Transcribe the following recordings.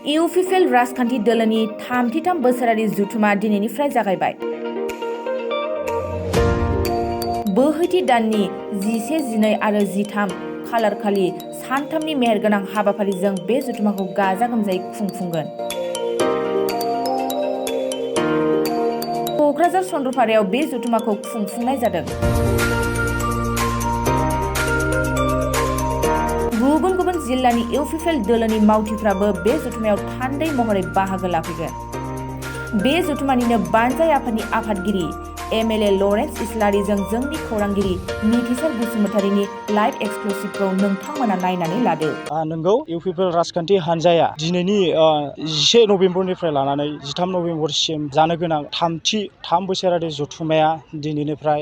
UPPL राजखान्थि दोलोनि 33 बोसोरारि जथुमा दिनैनिफ्राय जागायबाय। बोहैथि दाननि 11, 12 आरो 13 खालारखालि सानथामनि मेहेरगोनां हाबाफारिजों बे जथुमाखौ गाजा गोमजायै खुंफुंगोन। क'क्राझार चन्द्रपारायाव बे जथुमाखौ खुंफुंनाय जादों। गुबुन गुबुन जिल्लानि इउपिपिएल दोलोनि मावथिफ्राबो बे जथुमायाव थान्दै महरै बाहागो लाफैगोन। बे जथुमानिनो बानजाय आफादनि आफादगिरि एमएलए लरेन्स इस्लारिजों जोंनि खौरांगिरि मिथिसार बसुमतारिनि लाइभ एक्सक्लुसिभखौ नोंथांमोना नायनानै लादो। नोंगौ इउपिपिएल राजखान्थि हान्जाया दिनैनि 11 नभेम्बरनिफ्राय लानानै 13 नभेम्बरसिम जानो गोनां 3 बोसोरारि जथुमाया दिनैनिफ्राय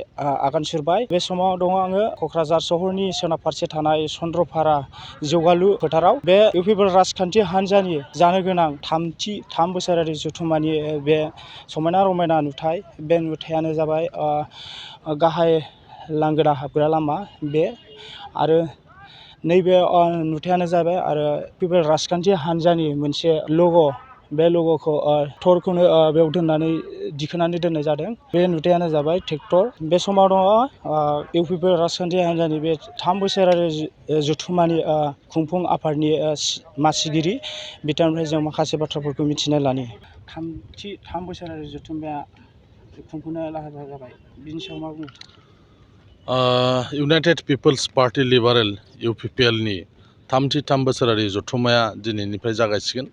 आगान सुरबाय। बे समाव दङ आङो क'क्राझार सहरनि सोनाब फारसे थानाय चन्द्रपारा जौगालु फोथाराव। बे इउपिपिएल राजखान्थि हान्जानि जानो गोनां 3 बोसोरारि जथुमानि बे समायना रमायना नुथाय, बे नुथायानो जाबाय गाहाय लांगोना हाबग्रा लामा बे आरो नैबे नुथायानो जाबाय आरो इउपिपिएल राजखान्थि हान्जानि मोनसे लग', बे लग'खौ ट्रेक्टरखौनो बेयाव दिखोनानै दोननाय जादों। बे नुथायानो जाबाय ट्रेक्टर। बे समाव दङ इउपिपिएल राजखान्थि हान्जानि बे 3 बोसोरारि जथुमानि खुंफुं आफादनि मासिगिरि बिथांनिफ्राय जों माखासे बाथ्राफोरखौ मिथिना लानि। 3 बोसोरारि जथुमाया खुंफुंनो लाहार फाहार जाबाय, बिनि सायाव मा बुंनो? इउनाइटेड पिपल्स पार्टी लिबारेल इउपिपिएलनि 33 बोसोरारि जथुमाया दिनैनिफ्राय जागायसिगोन।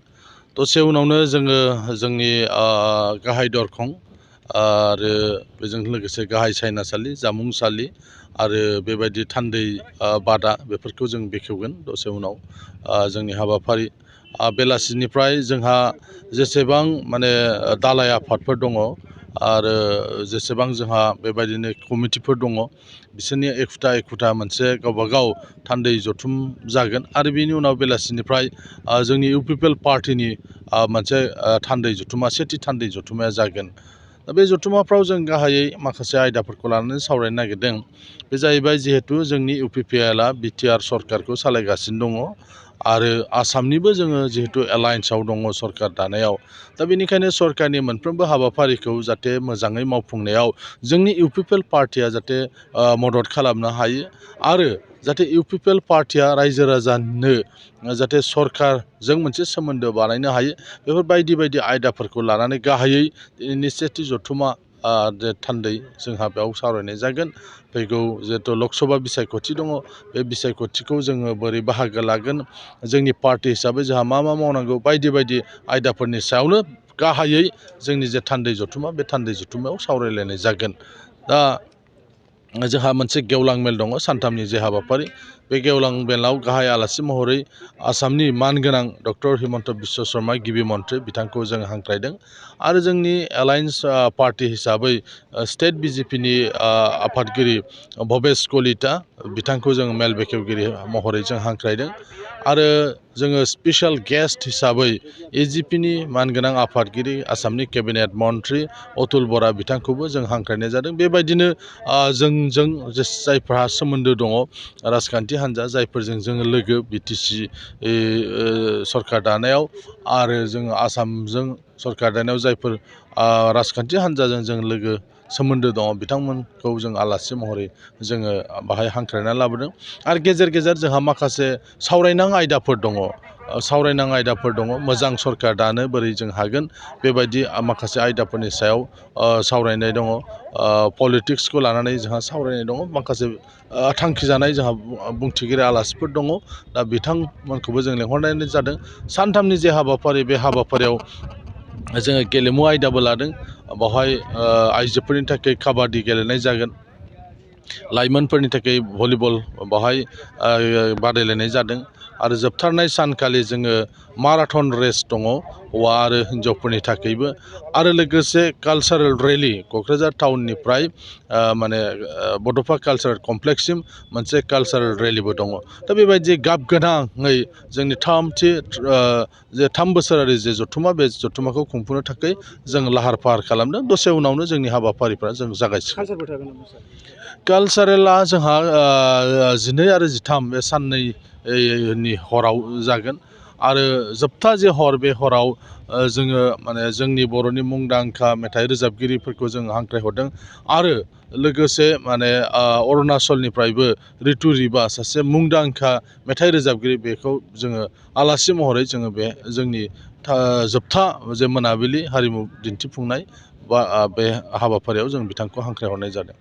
दसे उनावनो जोङो जोंनि गाहाय दरखं आरो बेजों लोगोसे गाहाय सायनासालि, जामुंसालि आरो बेबायदि थान्दै बादा बेफोरखौ जों बेखेवगोन। दसे उनाव जोंनि हाबाफारि बेलासिनिफ्राय जोंहा जेसेबां माने दालाय आफादफोर दङ आरो जेसेबां जोंहा बेबायदिनो कमिटिफोर दङ, बिसोरनि एखुथा मोनसे गावबागाव थान्दै जथुम जागोन आरो बेनि उनाव बेलासिनिफ्राय जोंनि इउपिपिएल पार्टिनि मोनसे थान्दै जथुमा, सेथि थान्दै जथुमाया जागोन। दा बे जथुमाफ्राव जों गाहायै माखासे आयदाफोरखौ लानानै सावरायनो नागिरदों। बे जाहैबाय जिहेथु जोंनि इउपिपिएलआ बिटिआर सरकारखौ सालायगासिनो दङ आरो आसामनिबो जोङो जिहेतु एलायन्सआव दङ सरकार दानायाव। दा बेनिखायनो सरकारनि मोनफ्रोमबो हाबाफारिखौ जाहाथे मोजाङै मावफुंनायाव जोंनि इउपिपिएल पार्टिया जाहाथे मदद खालामनो हायो आरो जाहाथे इउपिपिएल पार्टिया रायजो राजानो जाहाथे सरकारजों मोनसे सोमोन्दो बानायनो हायो, बेफोर बायदि बायदि आयदाफोरखौ लानानै गाहायै दिनैनि सेथि जथुमा थान्दै जोंहा बेयाव सावरायनाय जागोन। फैगौ जिहेतु लकसभा बिसायख'थि दङ, बे बिसायख'थिखौ जोङो बोरै बाहागो लागोन, जोंनि पार्टि हिसाबै जोंहा मा मावनांगौ, बायदि बायदि आयदाफोरनि सायावनो गाहायै जोंनि जे थान्दै जथुमा, बे थान्दै जथुमायाव सावरायलायनाय जागोन। दा जोंहा मोनसे गेवलां मेल दङ, सानथामनि जे हाबाफारि। बे गेवलां मेलाव गाहाय आलासि महरै आसामनि मानगोनां डक्टर हिमन्त बिश्व शर्मा गिबि मन्थ्रि बिथांखौ जों हांख्रायदों आरो जोंनि एलायन्स पार्टि हिसाबै स्टेट बिजेपिनि आफादगिरि भबेश कलिता बिथांखौ जों मेल बेखेवगिरि महरै जों हांख्रायदों आरो जोङो स्पेसियेल गेस्ट हिसाबै एजिपिनि मानगोनां आफादगिरि आसामनि केबिनेट मन्थ्रि अतुल बरा बिथांखौबो जों हांख्रायनाय जादों। बेबायदिनो जोंजों जायफ्रा सोमोन्दो दङ राजखान्थि हान्जा, जायफोरजों जोङो लोगो बिटिसि सरकार दानायाव आरो जोङो आसामजों सरकार दानायाव जायफोर राजखान्थि हान्जाजों जों लोगो सोमोन्दो दङ, बिथांमोनखौ जों आलासि महरै जोङो बाहाय हांख्रायना लाबोदों आरो गेजेर गेजेर जोंहा माखासे सावरायनां आयदाफोर दङ, मोजां सरकार दानो बोरै जों हागोन, बेबायदि माखासे आयदाफोरनि सायाव सावरायनाय दङ। पलिटिक्सखौ लानानै जोंहा सावरायनाय दङ, माखासे थांखि जानाय जोंहा बुंथिगिरि आलासिफोर दङ। दा बिथांमोनखौबो जों लेंहरनाय जादों। सानथामनि जे हाबाफारि, बे हाबाफारियाव जोङो गेलेमु आयदाबो लादों। बावहाय आइजोफोरनि थाखाय काबादि गेलेनाय जागोन, लाइमोनफोरनि थाखाय भलिबल बावहाय बादायलायनाय जादों आरो जोबथारनाय सानखालि जोङो माराथन रेस दङ हौवा आरो हिन्जावफोरनि थाखायबो आरो लोगोसे कालचारेल रेलि क'क्राझार टाउननिफ्राय माने बड'फा कालचारेल कमप्लेक्ससिम मोनसे कालचारेल रेलिबो दङ। दा बेबायदि गाब गोनाङै जोंनि 3 बोसोरारि जे जथुमा, बे जथुमाखौ खुंफुंनो थाखाय जों लाहार फाहार खालामदों। दसे उनावनो जोंनि हाबाफारिफ्रा जों जागायसिगोन। कालचारेला जोंहा 12 आरो 13 बे साननैनि हराव जागोन आरो जोबथा जे हर बे हराव जोङो माने जोंनि बर'नि मुंदांखा मेथाइ रोजाबगिरिफोरखौ जों हांख्रायहरदों आरो लोगोसे माने अरुणाचलनिफ्रायबो रितु रिबा सासे मुंदांखा मेथाइ रोजाबगिरि बेखौ जोङो आलासि महरै जोङो बे जोंनि जोबथा जे मोनाबिलि हारिमु दिन्थिफुंनाय बा बे हाबाफारियाव जों बिथांखौ हांख्रायहरनाय जादों।